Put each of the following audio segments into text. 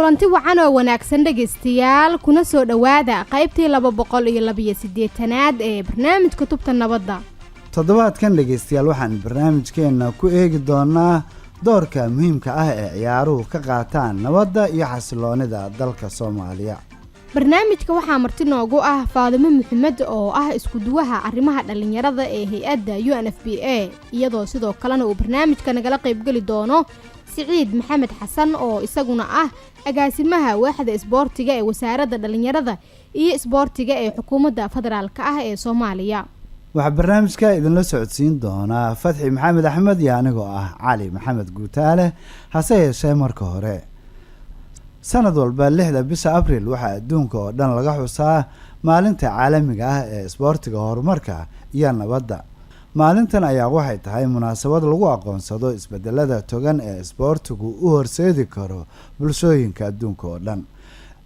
Kulanti wacan oo wanaagsan, dhegaystayaal, kuna soo dhowaada qaybtii 282aad ee barnaamijka Tubta Nabadda. Toddobaadkan, dhegaystayaal, waxaan barnaamijkeenna ku eegi doonaa doorka muhiimka ah ee ciyaaruhu ka qaataan nabadda iyo xasiloonida dalka Soomaaliya. Barnaamijka waxaa marti noogu ah Faadimo Maxamed oo ah iskuduwaha arrimaha dhallinyarada ee hay-adda UNFPA, iyadoo sidoo kalena uu barnaamijka nagala qaybgeli doono Siciid Maxamed Xasan oo isaguna ah agaasimaha waaxda isboortiga ee Wasaaradda Dhallinyarada iyo Isboortiga ee xukuumadda federaalka ah ee Soomaaliya. Waxaa barnaamijka idinla socodsiin doonaa Fatxi Maxamed Axmed iyo anigoo ah Cali Maxamed Guutaale. Hase yeeshee, marka hore, sanad walba 6da bisha Abril waxaa adduunka oo dhan laga xusaa Maalinta Caalamiga ah ee Isboortiga Horumarka iyo Nabadda. Maalintan ayaa waxay tahay munaasabad lagu aqoonsado isbedelada togan ee isboortigu u horseedi karo bulshooyinka adduunka oo dhan.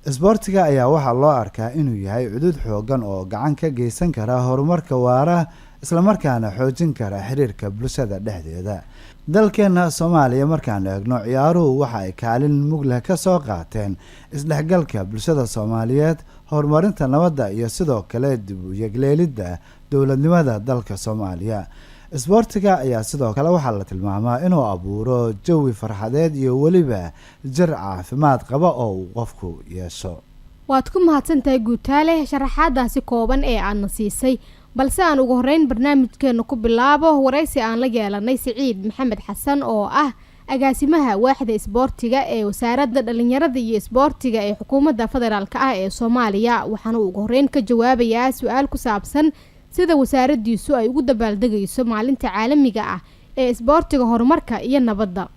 Isboortiga ayaa waxaa loo arkaa inuu yahay cudud xoogan oo gacan ka geysan kara horumarka waara, islamarkaana xoojin kara xiriirka bulshada dhexdeeda. Dalkeena Soomaaliya markaan eegno, ciyaaruhu waxa ay kaalin mug leh ka soo qaateen isdhexgalka bulshada Soomaaliyeed, horumarinta nabadda iyo sidoo kale dib u yegleelidda dowladnimada dalka Soomaaliya. Isboortiga ayaa sidoo kale waxaa la tilmaamaa inuu abuuro jawi farxadeed iyo weliba jir caafimaad qaba oo uu qofku yeesho. Waad ku mahadsantahay, Guutaale, sharaxaadaasi kooban ee aadna siisay. Balse aan ugu horreyn barnaamijkeena ku bilaabo waraysi aan la yeelanay Siciid Maxamed Xasan oo ah agaasimaha waaxda isboortiga ee Wasaaradda Dhallinyarada iyo Isboortiga ee xukuumadda federaalka ah ee Soomaaliya. Waxaana uu ugu horreyn ka jawaabayaa su-aal ku saabsan sida wasaaraddiisu ay ugu dabaaldegayso Maalinta Caalamiga ah ee Isboortiga Horumarka iyo Nabadda.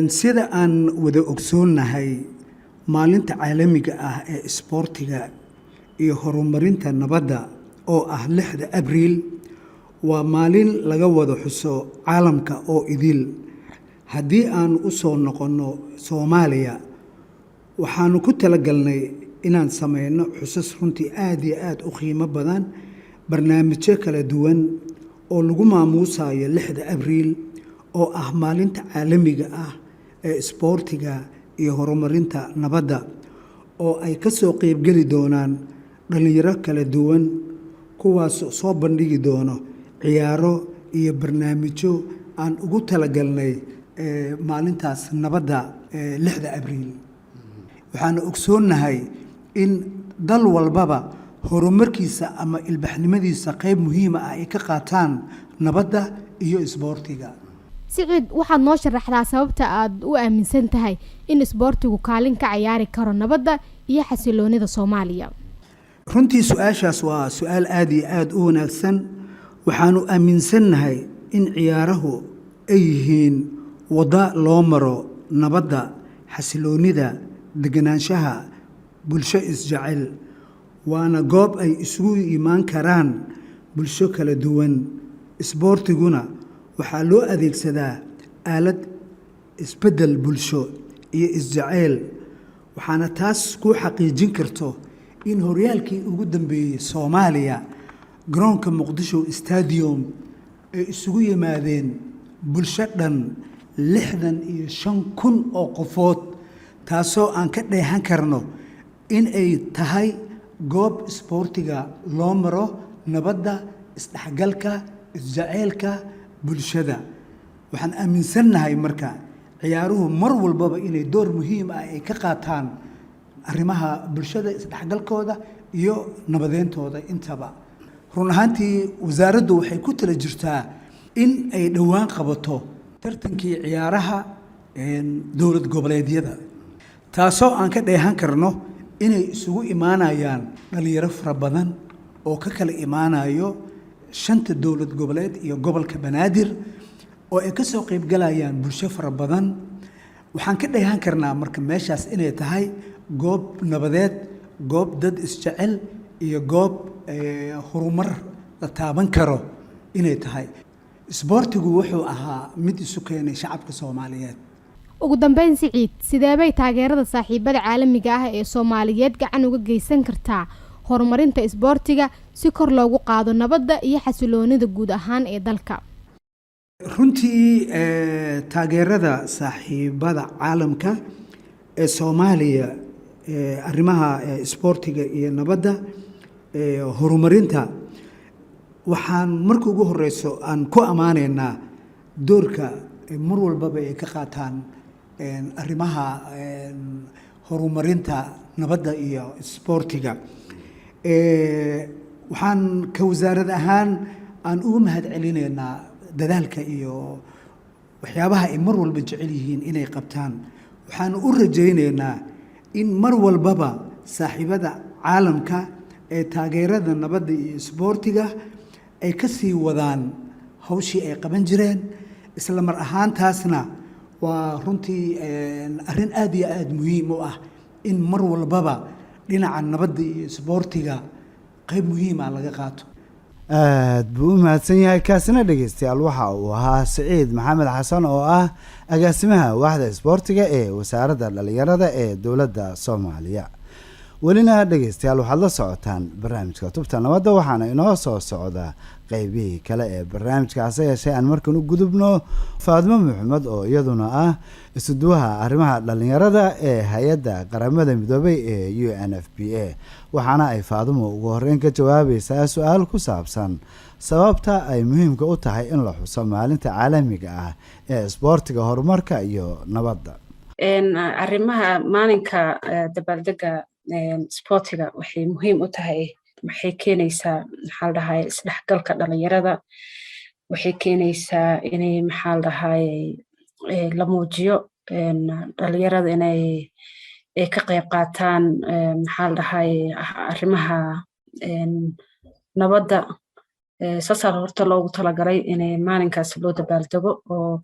Sida aan wada ogsoonnahay, Maalinta Caalamiga ah ee Isboortiga iyo Horumarinta Nabadda oo ah 6da Abriil waa maalin laga wada xuso caalamka oo idil. Haddii aan u soo noqonno Soomaaliya, waxaanu ku talagalnay inaan sameyno xusas runtii aada iyo aada u qiimo badan, barnaamijyo kala duwan oo lagu maamuusayo 6da Abriil oo ah Maalinta Caalamiga ah ee Isboortiga iyo Horumarinta Nabadda, oo ay ka soo qeybgeli doonaan dhallinyaro kala duwan, kuwaas soo bandhigi doono ciyaaro iyo barnaamijyo aan ugu talagalnay maalintaas nabadda, 6da Abriil. Waxaanu ogsoonnahay in dal walbaba horumarkiisa ama ilbaxnimadiisa qayb muhiima ah ay ka qaataan nabadda iyo isboortiga. Siciid, waxaad noo sharaxdaa sababta aad u aaminsan tahay in isboortigu kaalin ka cayaari karo nabadda iyo xasiloonida Soomaaliya. Runtii su-aashaas waa su-aal aada iyo aada u wanaagsan. Waxaanu aaminsannahay in ciyaarahu ay yihiin waddo loo maro nabadda, xasiloonida, deganaanshaha bulsho isjecel, waana goob ay isugu imaan karaan bulsho kala duwan. Isboortiguna waxaa loo adeegsadaa aalad isbeddel bulsho iyo isjeceyl. Waxaana taas ku xaqiijin karto in horyaalkii ugu dambeeyey Soomaaliya, garoonka Muqdisho Stadium, ay isugu yimaadeen bulsho dhan 65,000 oo qofood, taasoo aan ka dheehan karno in ay tahay goob isboortiga loo maro nabadda, isdhexgalka, isjaceylka bulshada. Waxaan aaminsannahay marka ciyaaruhu mar walbaba inay door muhiim ah ay ka qaataan arrimaha bulshada, isdhexgalkooda iyo nabadeyntooda intaba. Run ahaantii, wasaaraddu waxay ku tala jirtaa in ay dhowaan qabato tartankii ciyaaraha dowlad goboleedyada, taasoo aan ka dheehan karno inay isugu imaanayaan dhalinyaro fara badan oo ka kala imaanayo shanta dowlad goboleed iyo gobolka Banaadir, oo ay ka soo qaybgalayaan bulsho fara badan. Waxaan ka dheehan karnaa marka meeshaas inay tahay goob nabadeed, goob dad isjecel iyo goob horumar la taaban karo inay tahay. Isboortigu wuxuu ahaa mid isu keenay shacabka Soomaaliyeed. Ugu dambeyn, Siciid, sideebay taageerada saaxiibada caalamiga ah ee Soomaaliyeed gacan uga geysan kartaa horumarinta isboortiga si kor loogu qaado nabadda iyo xasiloonida guud ahaan ee dalka? Runtii, taageerada saaxiibada caalamka ee Soomaaliya, arrimaha isboortiga iyo nabadda horumarinta, waxaan marka ugu horeyso aan ku ammaanaynaa doorka mar walbaba ay ka qaataan arrimaha horumarinta nabadda iyo isboortiga. Waxaan ka wasaarad ahaan aan ugu mahad celinaynaa dadaalka iyo waxyaabaha ay mar walba jecel yihiin inay qabtaan. Waxaan u rajaynaynaa in mar walbaba saaxiibada caalamka ee taageerada nabadda iyo isboortiga ay ka sii wadaan hawshii ay qaban jireen. Isla mar ahaantaasna waa runtii arrin aad iyo aada muhiim u ah in mar walbaba dhinaca nabadda iyo isboortiga qayb muhiima laga qaato. Aad buu u mahadsan yahay kaasina. Dhegeystayaal, waxa uu ahaa Siciid Maxamed Xasan oo ah agaasimaha waaxda isboortiga ee Wasaaradda Dhalinyarada ee dowladda Soomaaliya. Welina dhegeystayaal, waxaad la socotaan barnaamijka Tubta Nabadda, waxaana inoo soo socda qeybihii kale ee barnaamijka. Hase yeeshee aan markan u gudubno Faadimo Maxamed oo iyaduna ah isuduwaha arrimaha dhalinyarada ee hay-adda Qaramada Midoobay ee UNFPA, waxaana ay Faadimo ugu horeyn ka jawaabaysaa su-aal ku saabsan sababta ay muhiimka u tahay in la xuso maalinta caalamiga ah ee isboortiga horumarka iyo nabadda. Arrimaha maalinka dabaaldega isboortiga waxay muhiim u tahay, waxay keenaysaa, maxaa la dhahay, isdhexgalka dhalinyarada. Waxay keenaysaa inay, maxaa la dhahay, la muujiyo dhalinyarada inay ay ka qayb qaataan, maxaa la dhahay, arrimaha nabadda. Saasaa horta loogu talagalay inay maalinkaas loo dabaaldego oo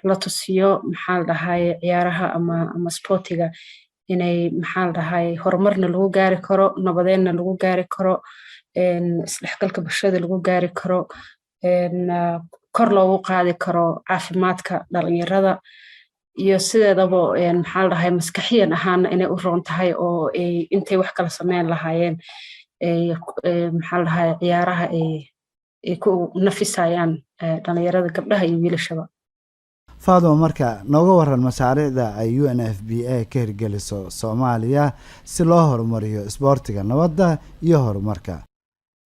la tusiyo, maxaa la dhahay, ciyaaraha ama sportiga inay, maxaa la dhahay, horumarna lagu gaari karo, nabadeenna lagu gaari karo, isdhexgalka bulshada lagu gaari karo, kor loogu qaadi karo caafimaadka dhalinyarada iyo sideedaba, maxaa la dhahay, maskaxiyan ahaana inay u roon tahay oo ay intay wax kala sameyn lahaayeen maxaa la dhahay, ciyaaraha ay ku nafisayaan dhalinyarada, gabdhaha iyo wiilashaba. Faaduma, marka nooga waran mashaariicda ay UNFPA ka hirgeliso Soomaaliya si loo horumariyo isboortiga nabadda iyo horumarka.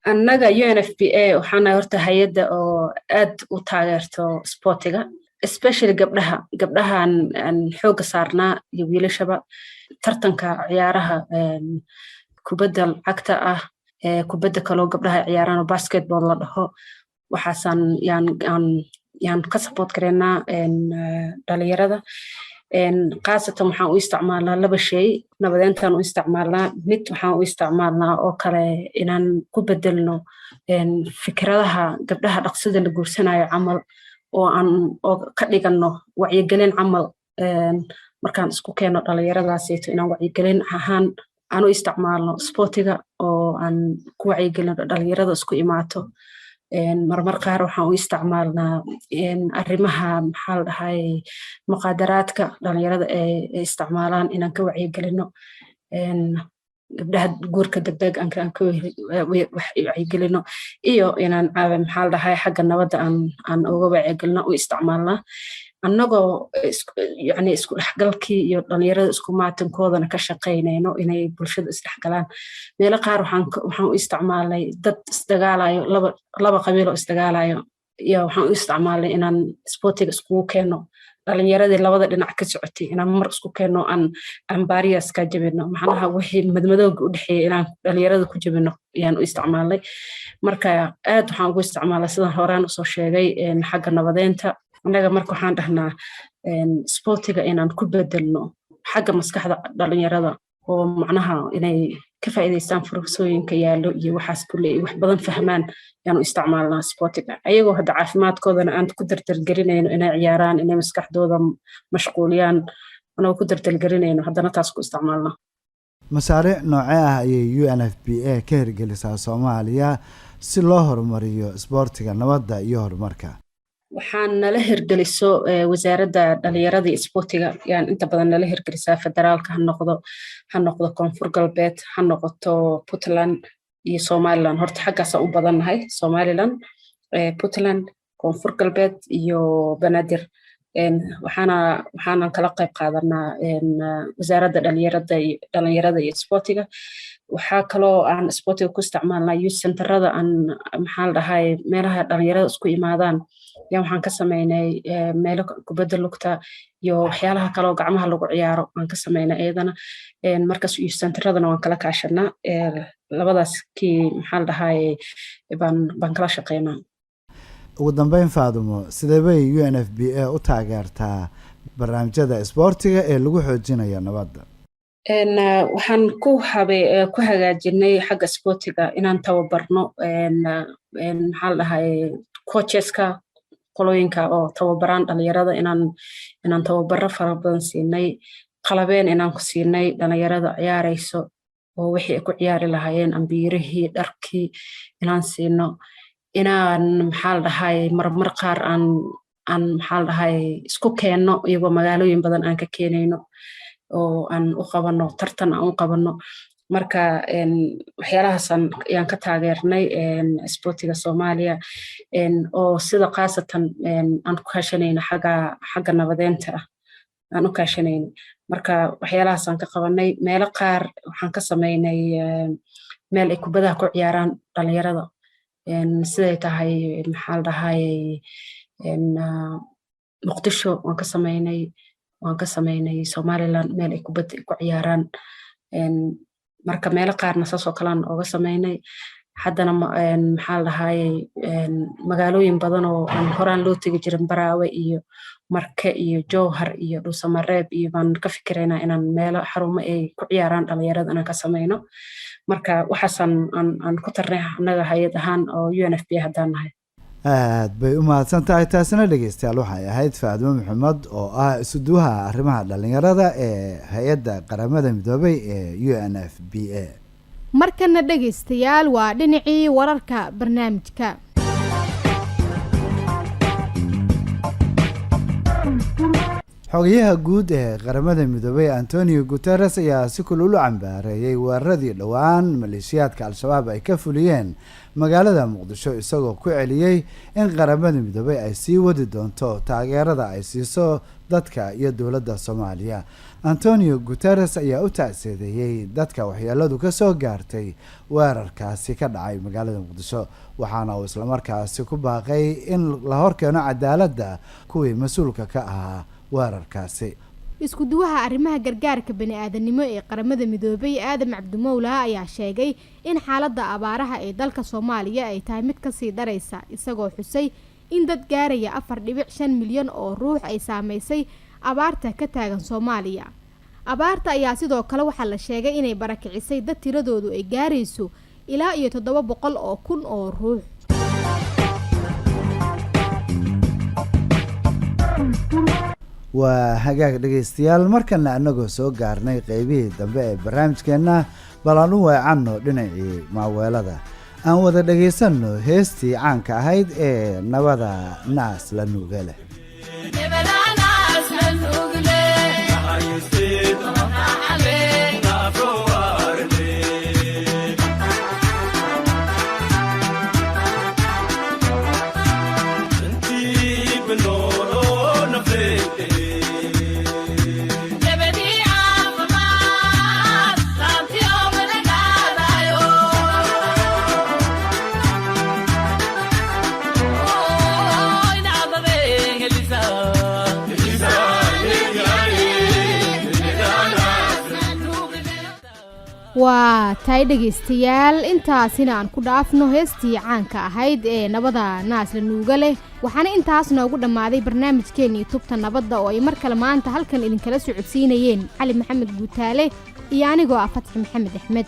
Annaga UNFPA waxaana horta hay-adda oo aad u taageerto sportiga, especially gabdhaha. Gabdhahan aan xoogga saarnaa iyo wiilashaba, tartanka ciyaaraha kubadda cagta ah, kubadda kaloo gabdhaha ciyaaraan oo basketball la dhaho, waxaasaan yaan ka support gareynaa dhalinyarada. Khaasatan waxaan u isticmaalnaa laba shay. Nabadeyntaan u isticmaalnaa mid, waxaan u isticmaalnaa oo kale inaan ku bedelno fikradaha gabdhaha dhaqsida la guursanayo camal, oo aan oo ka dhigano wacyigelin camal. Markaan isku keeno dhalinyaradaaseyto, inaan wacyigelin ahaan aan u isticmaalno sportiga oo aan ku wacyigelino dhalinyarada isku imaato. Marmar qaar waxaan u isticmaalnaa arrimaha, maxaa la dhahay, muqaadaraadka dhalinyarada ay isticmaalaan inaan ka wacyigelino, gabdhaha guurka degdeg aan ka wacyigelino, iyo inaan, maxaa la dhahay, xagga nabadda aan uga wacyigelino u isticmaalnaa, annagoo yani isku dhexgalkii iyo dhalinyarada isku maatinkoodana ka shaqaynayno inay bulshada isdhexgalaan. Meelo qaar waxaan u isticmaalnay dad isdagaalayo, laba qabiiloo isdagaalayo, iyo waxaan u isticmaalnay inaan sportiga iskugu keeno dhalinyaradii labada dhinac ka socotay, inaan mar isku keeno, aan barriers ka jabino, macnaha wixii madmadowga u dhexeeyay inaan dhalinyarada ku jabino ayaan u isticmaalnay. Marka aad waxaan ugu isticmaalnay, sidaan horaan usoo sheegay, xagga nabadeynta. Annaga marka waxaan dhahnaa sportiga inaan ku bedelno xagga maskaxda dhalinyarada, oo macnaha inay ka faa'iidaystaan fursooyinka yaallo iyo waxaas kulle, wax badan fahmaan ayaan u isticmaalnaa sportiga, ayagoo hadda caafimaadkoodana aan ku dardargelinayno inay ciyaaraan, inay maskaxdooda mashquuliyaan anagoo ku dardargelinayno, haddana taas ku isticmaalnaa. Mashaariic noocee ah ayay UNFPA ka hirgelisaa Soomaaliya si loo horumariyo isboortiga nabadda iyo horumarka? Waxaan nala hirgeliso Wasaaradda Dhalinyarada iyo Isboortiga yaan inta badan nala hirgelisaa. Federaalka ha noqdo, ha noqdo Koonfur Galbeed, ha noqoto Puntland iyo Somaliland. Horta xaggaasaan u badannahay: Somaliland, Puntland, Koonfur Galbeed iyo Banaadir. Waxaanan kala qayb qaadanaa Wasaaradda Dhalinyarada iyo Isboortiga. Waxaa kaloo aan isboortiga ku isticmaalnaa youth centerada, aan maxaa la dhahay, meelaha dhalinyarada isku imaadaan yaan waxaan ka sameynay meelo kubadda lugta iyo waxyaalaha kaloo gacmaha lagu ciyaaro aan ka sameynay iyadana. Markaas youth centeradana waan kala kaashanaa. Labadaas kii, maxaa la dhahay, baan kala shaqeynaa. Ugu dambeyn, Faadumo, sidee bay UNFPA u taageertaa barnaamijyada isboortiga ee lagu xoojinayo nabadda? Waxaan ku habe ku hagaajinay xagga isboortiga inaan tababarno, maxaa la dhahay, coacheska, qolooyinka oo tababaraan dhalinyarada, inaan tababaro fara badan siinay, qalabeen inaan ku siinay dhalinyarada ciyaarayso oo wixii ay ku ciyaari lahaayeen, ambiirihii, dharkii inaan siino, inaan, maxaa la dhahay, marmar qaar aan, maxaa la dhahay, isku keenno iyagoo magaalooyin badan aan ka keenayno oo aan u qabanno tartan aan u qabanno. Marka waxyaalahaas ayaan ka taageernay isboortiga Soomaaliya, oo sida khaasatan aan ku kaashanayno xagga nabadeynta ah aan u kaashanayno. Marka waxyaalahaas aan ka qabanay. Meelo qaar waxaan ka sameynay meel ay kubadaha ku ciyaaraan dhalinyarada, siday tahay, maxaa la dhahay, Muqdisho waan ka sameynay, Somaliland meel ay kubadda ku ciyaaraan. Marka meelo qaarna saasoo kalean ooga sameynay. Haddana, maxaa la dhahaye, magaalooyin badan oo aan horaan loo tegi jirin, Baraawe iyo Marke iyo Jowhar iyo Dhuusamareeb iyo baan ka fikiraynaa inaan meelo xarumo ay ku ciyaaraan dhalinyarada inaan ka sameyno. Marka waxaasaan aan ku tarnay annaga hay-ad ahaan oo UNFPA haddaan nahay. Aad bay u mahadsan tahay. Taasina, dhegeystayaal, waxay ahayd Faadimo Maxamed oo ah isuduwaha arrimaha dhalinyarada ee hay-adda Qaramada Midoobay ee UNFPA. Markana, dhegaystayaal, waa dhinacii wararka barnaamijka. Xogayaha guud ee Qaramada Midoobay, Antonio Guteres, ayaa si kulul u cambaareeyey weeraradii dhowaan maleeshiyaadka Al-Shabaab ay ka fuliyeen magaalada Muqdisho, isagoo ku celiyey in Qaramada Midoobay ay sii wadi doonto taageerada ay siiso dadka iyo dowladda Soomaaliya. Antonio Guteres ayaa u tacsiyadeeyey dadka waxyeeladu ka soo gaartay weerarkaasi ka dhacay magaalada Muqdisho, waxaana uu islamarkaasi ku baaqay in la horkeeno cadaaladda kuwii mas-uulka ka ahaa weerarkaasi. Isku-duwaha arrimaha gargaarka bani-aadanimo ee Qaramada Midoobay, Aadam Cabdimowla, ayaa sheegay in xaaladda abaaraha ee dalka Soomaaliya ay tahay mid kasii daraysa, isagoo xusay in dad gaaraya 4.5 milyan oo ruux ay saameysay abaarta ka taagan Soomaaliya. Abaarta ayaa sidoo kale waxaa la sheegay inay barakicisay dad tiradoodu ay gaarayso ilaa iyo 700,000 oo ruux. Waa hagaag, dhegaystayaal, markana annagoo soo gaarnay qeybihii dambe ee barnaamijkeenna, bal aan u weecanno dhinacii maaweelada. Aan wada dhegaysanno heestii caanka ahayd ee "Nabada Naas la Nuuga Leh". Waa tahay, dhegaystayaal, intaasina aan ku dhaafno heestii caanka ahayd ee "Nabada Naasla Nuuga Leh". Waxaana intaas noogu dhammaaday barnaamijkeenii Tubta Nabadda, oo ay mar kale maanta halkan idinkala socodsiinayeen Cali Maxamed Guutaale iyo anigoo ah Fatxi Maxamed Axmed.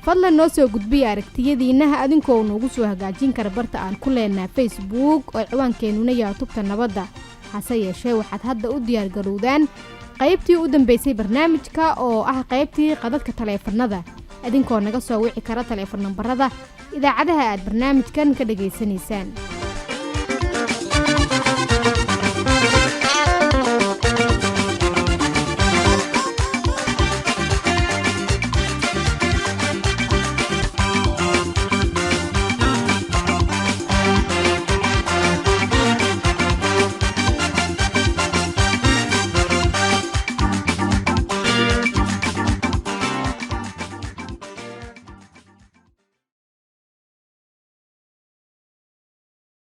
Fadlan noo soo gudbiya aragtiyadiinnaha adinkoo noogu soo hagaajin kara barta aan ku leenaha Facebook oo ciwaankeenuna yaha Tubta Nabadda. Hase yeeshee, waxaad hadda u diyaargarowdaan qaybtii u dambeysay barnaamijka, oo ah qaybtii qadadka taleefanada, idinkoo naga soo wici kara taleefan nambarada idaacadaha aad barnaamijkan ka dhegaysanaysaan.